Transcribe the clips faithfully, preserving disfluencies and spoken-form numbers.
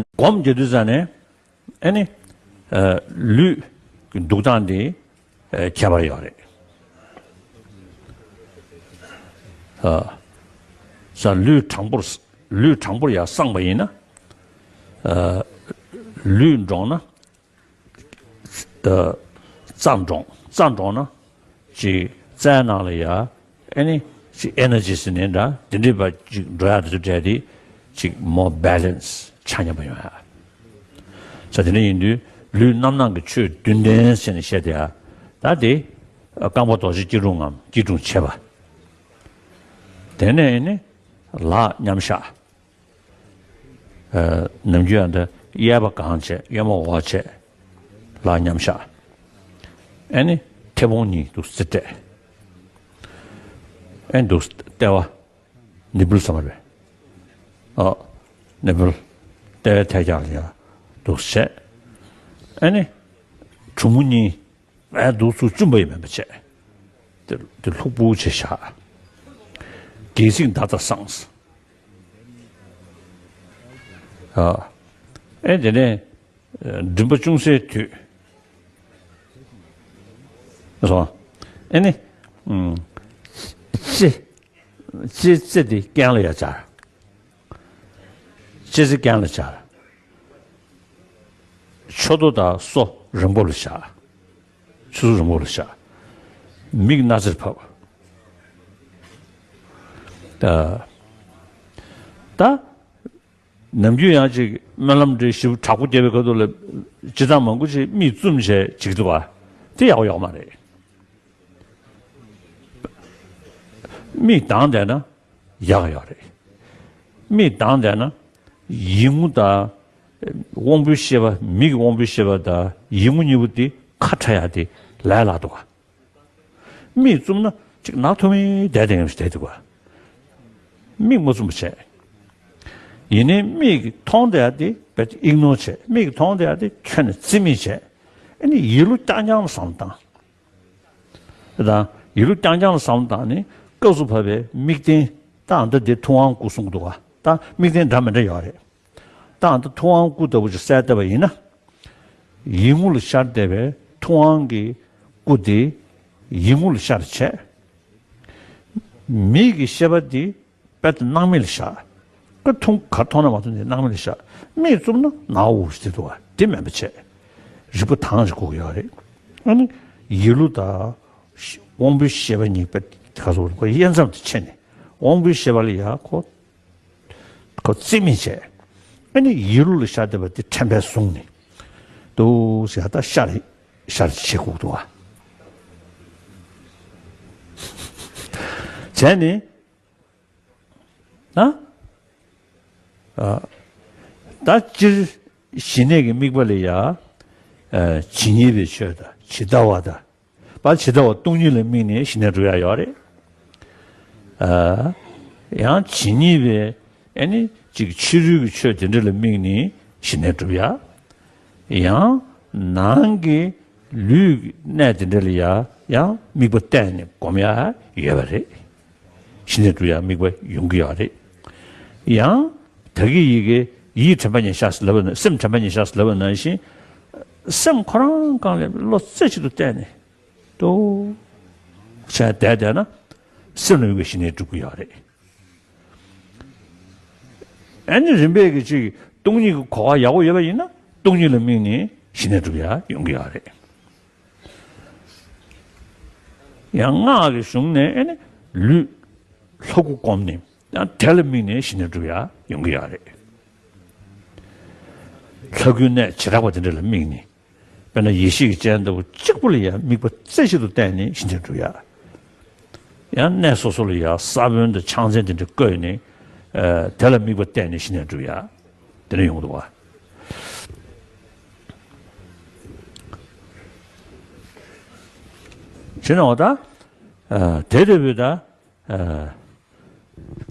སྒོམ་རྒྱག་དུས་ཙ་ནས་ཨ་ནི་ལུས་ཀྱི་འདུག་སྟངས་དེ་ཁྱད་པར་ཡོད་རེད། ས་ལུས་དྲང་པོར་ལུས་དྲང་པོར་ཡར་སངས་པ་ཡིན་ན། ལུས་འདྲོངས་ན། རྩ་འདྲོངས་རྩ་འདྲོངས་ན་ཅིག་རྩའི་ནང་ལ་ཡ་ཨེ་ནི་ཅིག་ཨེ་ནར་ཇི་ཟེར་ནས་འདྲ་དེ་འདྲའི་བ་ཅིག་འགྲོ་ཡག་དེ་ཚོ་འདྲ་དེ་ཅིག་མོ་བེ་ལེན་སི་ཆ་མཉམ་པ་ཡོང་ཡ། ས་དེ་འདྲ་ཡིན་དུས་ལུས་རྣམ་སྣང་གི་ཆོས་བདུན་ལྡན་ཟེར་ནས་བཤད་དེ་ཡ་ད་དེ་རྐང་པ་རྡོ་རྗེ་སྐྱིལ་ཀྲུང་ངམ་སྐྱིལ་ཀྲུང་ཕྱེད་པ། དེ་ནས་ཨེ་ནི་ལག་མཉམ་བཞག་ནམ་རྒྱུན་ཡང་འདི་གཡས་པ་གང་བྱས་གཡོན་མ་འོག་བྱས། ལག་མཉམ་བཞག་ཨེ་ནི་མཐེ་བོང་གཉིས་འདུག་སེ་སྤྲད། ཨེ་འདུག་ལྟེ་བ་ནི་བུལ་ཟེར་བ་རེད། ཨོ། ནི་བུལ། ལྟེ་བའི་ཐད་ཀྱང་ལ་ཡང་འདུག་སེ་བྱས། ཨེ་ནི་གྲུ་མོ་གཉིས། ཨེ་འདུག་ཚུར་བཙུམ་པ་ཡིན་མིན་པ་བྱས། དེ་དེ་ལྷུག་པོ་བྱས་བཞག་རྒྱལ་སྲིད་མདའ་དང་སངས། ཨ། ཨེ་དེ་ནས་མགྲིན་པ་ཅུང་ཟད་དུད། སོང་། ཨེ་ནི། ལྕེ། ལྕེ་རྩེ་དེ་རྐན་ལ་ཡར་སྦྱར། ལྕེ་རྩེ་རྐན་ལ་སྦྱར། མཆུ་ཏོ་དང་སོ་རིང་པོ་ལ་བཞག་མཆུ་སོ་རིང་པོ་ལ་བཞག་མིག་སྣ་རྩེར་ཕབ། ད། ད། ནམ་རྒྱུན་ཡང་ཅིག་སྨོན་ལམ་འདྲ་ཞིབ་དྲག་པོ་རྒྱབ་པའི་ཁ་ཐུག་ལ་སྤྱིར་བཏང་མང་པོ་ཅིག་མིག་བཙུམ་བྱས་བྱེད་ཀྱི་འདུག་པ། དེ་ཡག་པོ་ཡོད་མ་རེད། མིག་གདངས་བསྡད་ན་ཡག་ཡོད་རེད། མིག་གདངས་བསྡད་ན་ཡིད་ངོ་དང་དབང་པོའི་ཤེས་པ་མིག་གི་དབང་པོའི་ཤེས་པ་དང་ཡིད་ངོ་གཉིས་པོ་དེ་ཁ་བྲལ་ཡག་དེ་ལས་སླ་འདུག་ག་མིག་བཙུམ་ན་ཅིག་ནག་ཐོམ་མེ་བསྡད་བསྡད་མཁན་ཞིག་བསྡད་འདུག་ག་མིག་མ་བཙུམ་པ་བྱས། ཡིན་ནའི་མིག་གིས་མཐོང་བསྡད་ཡག་དེ་བེད་ཨིག་ནོར་བྱས། མིག་གིས་མཐོང་བསྡད་ཡག་དེ་ཁྱོན་ནས་རྩིས་མེད་བྱས། ཨ་ནི་ཡིད་བློ་རྐྱང་རྐྱང་ལ་བསམ་བློ་བཏང་། དང་ཡིད་བློ་རྐྱང་རྐྱང་ལ་བསམ་བློ་བཏང་ནས་སྐབས་སུ་བབས་པའི་དམིགས་རྟེན། ད་ཨ་འདི་འདི་ཐུབ་དབང་སྐུ་གསུང་གི་འདུག་ག་ད་དམིགས་རྟེན་འདྲ་མི་འདྲ་ཡོད་རེད། ད་ཨ་འདི་ཐུབ་དབང་སྐུ་ལྟ་བུ་ཅིག་གསལ་བཏབ་པ་ཡིན་ན། ཡིད་ངོ་ལ་ཤར་བསྡད་པའི་ཐུབ་དབང་གི་སྐུ་དེ་ཡིད་ངོ་ལ་ཤར་བྱས། མིག་གི་ཤེས་པ་དེ་དཔེ་དེ་སྣང་མེད་ལ་བཞག་ག་མཐོང་ག་མཐོང་ན་མ་མཐོང་དེ་སྣང་མེད་ལ་བཞག་མིག་བཙུམ་ན་ནག་འུར་ཞིག་འདུག་ག་དེ་མེད་པ་བྱས། རིག་པ་དྭངས་ཤིག་དགོས་ཀྱི་ཡོད་རེད། ཨ་ནི་ཡིད་བློ་དང་དབང་པོའི་ཤེས་པ་གཉིས་དཔེ་ག་ཚོད་དབྱེ་མཚམས་དེ་ཕྱེ་ནས་དབང་པོའི་ཤེས་པ་ལ་ཡ་ཁོ། ཁོ་རྩིས་མེད་བྱས། ཨ་ནི་ཡིད་བློ་ལ་ཤར་བསྡད་པ་དེ་དྲན་པས་བཟུང་ནས། འདུག་ཟེར་ད་ཤར་ཤར་བྱེད་དགོས་འདུག་ག་བྱས་ནས། ན། ཨ། ད་སྤྱིར་ཞི་གནས་ཀྱི་དམིགས་པ་ལ་ཡ། ཨ། ཇི་སྙེད་པའི་ཆོས་དང་ཇི་ལྟ་བ་དང་། པ་ཇི་ལྟ་བ་སྟོང་ཉིད་ལ་དམིགས་ནས་ཞི་གནས་སྒྲུབ་ཡ་ཡོད་རེད། ཨ། ཡང་ཇི་སྙེད་པའི་ཨ་ནི་ཅིག་ཕྱི་རོལ་གྱི་ཆོས་དེ་འདྲ་ལ་དམིགས་ནས་ཞི་གནས་སྒྲུབ་ཡ། ཡང་ནང་གི་ལུས་ཀྱི་གནས་དེ་འདྲ་ལ་ཡ་ཡང་དམིགས་པ་གཏད་ནས་སྒོམ་ཡ་ཡོད་པ་རེད། ཞི་གནས་སྒྲུབ་ཡ་དམིགས་པ་ཡོང་གི་ཡོད་རེད། ཡང་ད་གི་ཡི་གེ་ཡིད་དྲན་པ་ཉེར་བཞག་ཟེར་ལབ་པ་ན་སེམས་དྲན་པ་ཉེར་བཞག་ཟེར་ལབ་པ་ནང་བཞིན། སེམས་ཁོ་རང་སྒང་ལ་བློ་རྩེ་གཅིག་ཏུ་གཏད་ནས། ཏོ། བྱས་བསྡད་བསྡད་ན། སེམས་ལ་དམིགས་པའི་ཞི་གནས་སྒྲུབ་ཀྱི་ཡོད་རེད། ཨ་ནི་རིམ་པས་ཀྱི་ཅིག་སྟོང་ཉིད་ཀྱི་གོ་བ་ཡག་པོ་ཡོད་པ་ཡིན་ན་སྟོང་ཉིད་ལ་དམིགས་ནས་ཞི་གནས་སྒྲུབ་ཡ་ཡོང་གི་ཡོད་རེད། ཡང་སྔགས་ཀྱི་གཞུང་ནས་ཨ་ནི་ལུས་ལྷ་སྐུ་བསྒོམས་ནས་ཡང་དེ་ལ་དམིགས་ནས་ཞི་གནས་སྒྲུབ་ཡ་ཡོང་གི་ཡོད་རེད། ལྷ་སྐུའི་གནས་བྱེ་བྲག་པ་དེ་འདྲ་ལ་དམིགས་ནས། དཔེར་ན་ཡེ་ཤེས་ཀྱི་སྤྱན་ལྟ་བུ་གཅིག་པུ་ལ་ཡང་དམིགས་པ་རྩེ་གཅིག་ཏུ་གཏད་ནས་ཞི་གནས་སྒྲུབ་ཡ། ཡང་གནས་སོ་སོ་ལ་ཡང་ས་བོན་དང་ཕྱག་མཚན་དེ་འདྲ་བཀོད་ནས། ཨ། དེ་ལ་དམིགས་པ་གཏད་ནས་ཞི་གནས་སྒྲུབ་ཡ། དེ་འདྲ་ཡོང་འདུག་བ། བྱས་ན་འོ་ད། ཨ། དེ་ལྟ་བུའི་ད། ཨ།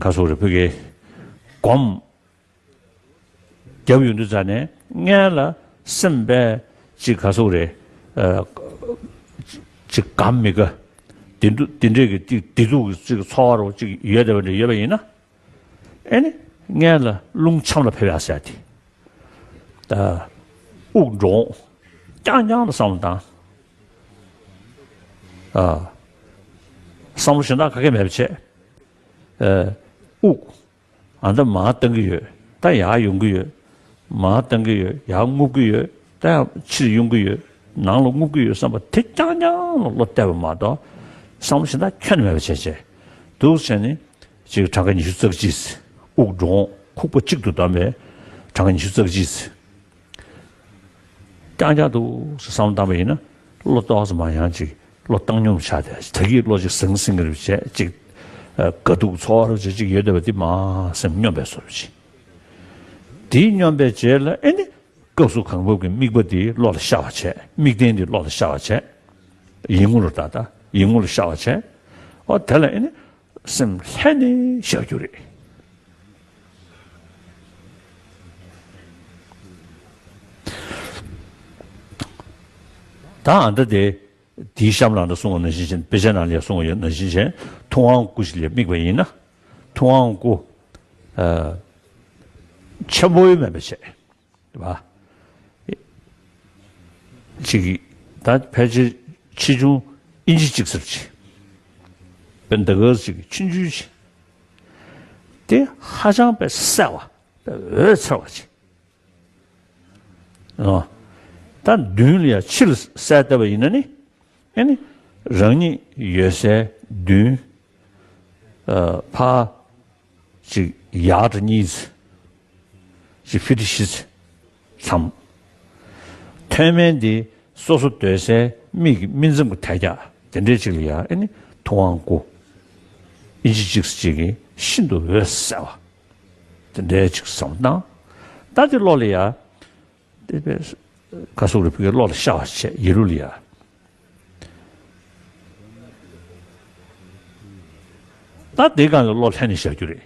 ག་སོགས་རེ་ཕུ་གེ། སྒོམ། རྒྱབ་ཡོང་དུས་ཙ་ནས་སྔན་ལ་སེམས་པས་ཅིག་ག་སོགས་རེད། ཨ། ཅིག་དགའ་མི་དགའ། དེ་འདུ་དེ་འདྲས་ཀྱི་ཅིག་བདེ་སྡུག་གི་ཅིག་ཚོར་བ་རོ་ཅིག་ཡོད་བསྡད་པ་འདྲ་ཡོད་པ་ཡིན་ན། ཨེ་ནི་སྔན་ལ་རླུང་འཆམ་ལ་ཕེབས་ཡག་ཟེར་ཏེ། ད་དབུགས་འགྲོ་འོང་རྐྱང་རྐྱང་ལ་བསམ་བློ་བཏང་། ཨ། བསམ་བློ་གཞན་དག་ག་གེ་མེད་པ་བྱས། ཨ། དབུགས། ཨ། ད་མར་བཏང་གི་ཡོད། ད་ཡར་ཡོང་གི་ཡོད། མར་བཏང་གི་ཡོད། ཡར་རྔུབ་ཀྱི་ཡོད། ད་ཡང་ཕྱིར་ཡོང་གི་ཡོད། ནང་ལ་རྔུབ་ཀྱི་ཡོད་བསམ་པ་དེ་རྐྱང་རྐྱང་ལ་བློ་གཏད་པ་མ་གཏོགས། བསམ་བློ་གཞན་དག་ཁྱོན་ནས་མེད་པ་བྱས་བྱས། འདུག་བྱས་ནས་ཅིག་གྲངས་ཀ་ཉི་ཤུ་རྩ་གཅིག། དབུགས་འགྲོ་འོང་ཁུག་པ་གཅིག་ཏུ་བསྡམས་པའི་གྲངས་ཀ་ཉི་ཤུ་རྩ་གཅིག། རྐྱང་རྐྱང་འདུག་བསམ་བློ་བཏང་པ་ཡིན་ན། བློ་ཏོག་ཙམ་མ་ཡང་ཅིག་བློ་བཏང་སྙོམས་ཆགས་ཏེ། ད་གིན་བློ་ཅིག་ཟང་ཟིང་རེ་བྱས། ཅིག་དགའ་སྡུག་ཚོར་བ་ཅིག་ཅིག་ཡོད་བསྡད་པ་འདི་མར་སེམས་སྙོམས་པའི་བཟོ་འདྲ་ཅིག། དེའི་སྙོམས་པའི་རྗེས་ལ་ཨེ་ནི་སྐབས་སུ་གང་བབ་ཀྱི་དམིགས་པ་འདི་བློ་ལ་ཤར་བ་བྱས། དམིགས་རྟེན་འདི་བློ་ལ་ཤར་བ་བྱས། ཡིད་ངོ་ལ། ད་ལྟ་ཡིད་ངོ་ལ་ཤར་བ་བྱས། ཨོ་དེ་ལ་ཨེ་ནི་སེམས་ལྷན་ནེ་བཞག་རྒྱུ་རེད། ད་ཨ་འདྲ་དེ། དེའི་གཤམ་ལ་འདྲ་གསུངས་པ་ནང་བཞིན་བྱས། དཔེ་ཆ་ནང་ལ་གསུངས་པ་ཡོད་ནང་བཞིན་བྱས། ཐུབ་དབང་སྐུ་ཞིག་ལ་དམིགས་པ་ཡིན་ན། ཐུབ་དབང་སྐུ། ཨ། ཆེན་པོ་ཡང་མེད་པ་བྱས། རེད་པ། ཅིག་ད་ཕལ་ཆེར་ཆེ་ཆུང་ཨིན་ཅི་གཅིག་ཙམ་ཅིག། དཔེ་འདི་ག་ཅིག་ཆུང་ཆུང་ཅིག། དེ་ཧ་ཅང་དཔེ་གསལ་བ། དཔེ་འོད་འཚེར་བ་ཅིག། ཨ། ད་མདུན་ལ་ཡ་ཕྱི་ལ་གསལ་བཏབ་པ་ཡིན་ན་ནི། ཨེ་ནི་རང་ཉིད་ཡོད་སའི་མདུན། ཨ། ཕར་ཅིག་ཡར་ཌི་གཉིས་ཙམ། ཅིག་ཕི་ཊི་བཞི་ཙམ། མཚམས། མཐོ་དམན་འདི་སོ་སོ་སྡོད་སའི་མིག་གི་སྨིན་མཚམས་ཀྱི་ཐལ་རྒྱག་དེ་འདྲའི་ཅིག་ལ་ཡ། ཨེ་ནི་ཐུབ་དབང་སྐུ་ཨིན་ཅི་གཅིག་ཙམ་ཅིག་གིས་ཤིན་ཏུ་འོད་གསལ་བ། དེ་འདྲའི་ཅིག་བསམ་བློ་བཏང་། ད་དེ་བློ་ལ་ཡ། དེ་བས་ག་སོགས་རེ་ཕུལ་གྱི་བློ་ལ་ཤར་བ་བྱས། ཡིད་ལུས་ལ་ཡ། ད་དེའི་སྒང་ལ་བློ་ལྷན་ནེ་བཞག་རྒྱུ་རེད།